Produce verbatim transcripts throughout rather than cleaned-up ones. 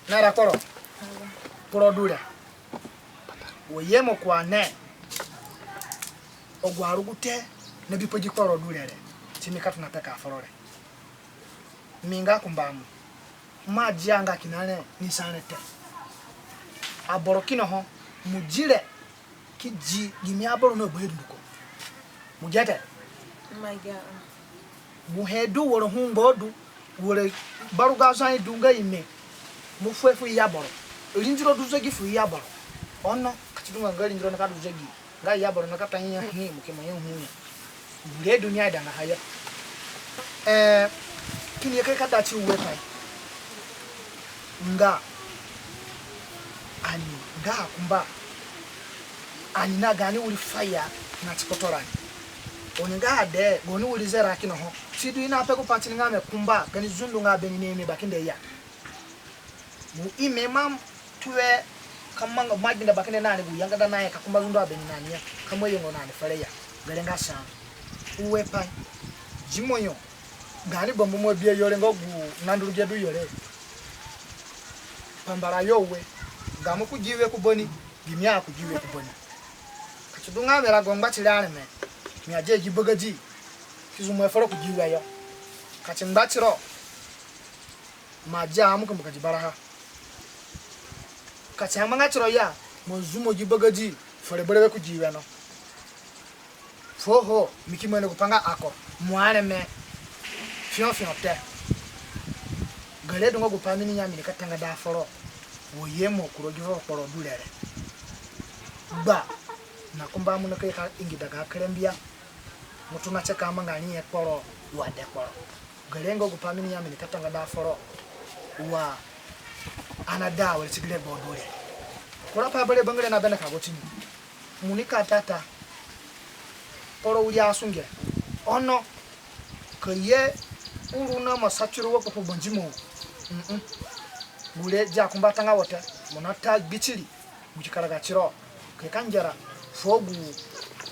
Na ra kporo, kporo du re. Wo ye mo kua ne. Agu arugute na bi pa gi kporo du re re. Ti mi ka tona peka foro re. Mi nga kumba mo. Ma dia nga kina re ni sa re te. Aboro kina ho. Mo di re. Ki di gimi aboro na gbe dunduko. Mo gi te. Mo he du woro hu ngbo du. Woro baruga zai du nga ime. Mo fu e fu i aboro. Rindiro du zegi fu i aboro. Ono ka ti du nga rindiro na ka du zegi. Nga i aboro na ka ta nya hi mo ki ma nya hu ya. Gure dunia idanga ha ya. Eh, kini ye ka da ti ue pai. Nga ani nga akumba. Ani na gani wiri faya na ti kpoto rani. Oni nga ade, goni wiri zera kina ho. Ti du i na pe ku pati ni nga me kumba, gani zundu nga beni na ime bakinde ya. Gu ime ma tue ka manga ma ginda bakinde na ni gu yangada na ya ka kumba zundu abeni na ni ya. Ka mo yongo na ni fere ya. Gere nga sa. Ue pai. Dimoyo. Gani bambu mo bia yo re nga gu na nduru ge du yo re. Pambara yo ue. Ga mo ku gi ue ku bani. Gimi a ku gi ue ku bani. Ka ti du nga mi rago ngba ti re areme. Mi adia gi bagadi. Ki zu mo foro ku gi ue yo. Ka ti ngba tiro. Ma dia amu kumbu ka di baraha. Ka ti amanga tiro ya, mo zu mo gi bagadi, fere berewe ku gi ue no. Fuo ho, mi ki mo ino gu pa nga ako, mo areme, fiõ fiõ te. Gere du nga gu pa mi ni ya mi ni ka tanga da foro, wo ye mo kuro gi foro kporo du re re. Gba, na kumba mo na ka ye ka ingi daga kerembia, mo tona tie ka manga ri ye kporo, wa de kporo. Gere nga gu pa mi ni ya mi ni ka tanga da foro wa ana da were ti gere gbo du re. Kura pa bere bangere na bene ka go tini. Mo ni ka tata. Kporo wiri asunge. Ono ka ye uru na ma sa tiro wa kpakpa banzi mo. Mm-mm. Gure dia kumba tanga wo te. Mo na ta gbitiri. Mo ki karaga tiro. Ka ye ka ngera fuo gu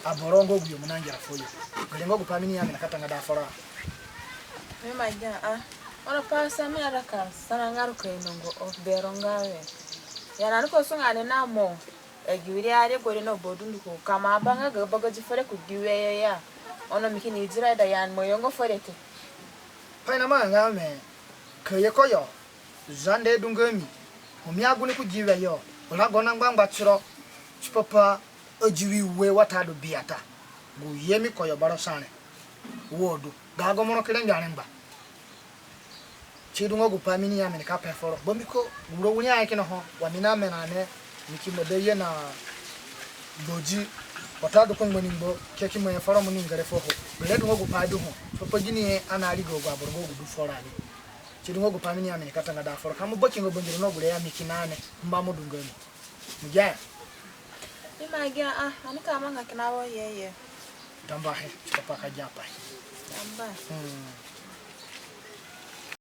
aboro nga agu yo mo na ngera fuo yo. Gere nga gu pa mi ni ya mi na ka tanga da foro. Mi ima gia a. Ono pa sa mi araka sana nga ru ka inongo o bero nga we. Ya na ni ko sunga ni na mo. Agi wiri ari gori no bodunduko. Ka mo abanga ga bagadi fere ku gi ue yo ya. Ono mi kini di re da ya ni mo yongo fere te. Pai na manga nga me. Ka ye ko yo. Zande du nga mi. Ho mi agu ni ku gi ue yo, rago na ngbangba tiro. Tipa pa agi wi ue watadu biata. Gu ye mi ko yo baro sa re. Wo du. Ga go mo ro ki rengbe arengba. Ti du nga gu pa mi ni ya mi ni ka pe foro. Bambiko gu ro wiri ahe kina ho. Wa mi na me na ne. Mi ki mo de ye na gbodi. Watadu ku ngbo ni ngbo. Ke ki mo ye foro mo ni ngere fuo ho. Gere du nga gu pa du ho. Tipa pa gini ye ana ri ga agu aboro nga gu du foro ani. Ti du nga gu pa mi ni ya mi ni ka tanga da foro. Ka mo baki nga bangiro no gure ya mi kina ni. Mba mo du nga ni. Mo gia ya. Mi ima gia a. Ani ka manga kina wo ye ye. Tambuahe. Tipa pa ka gia pai. Tambuahe. Hmm.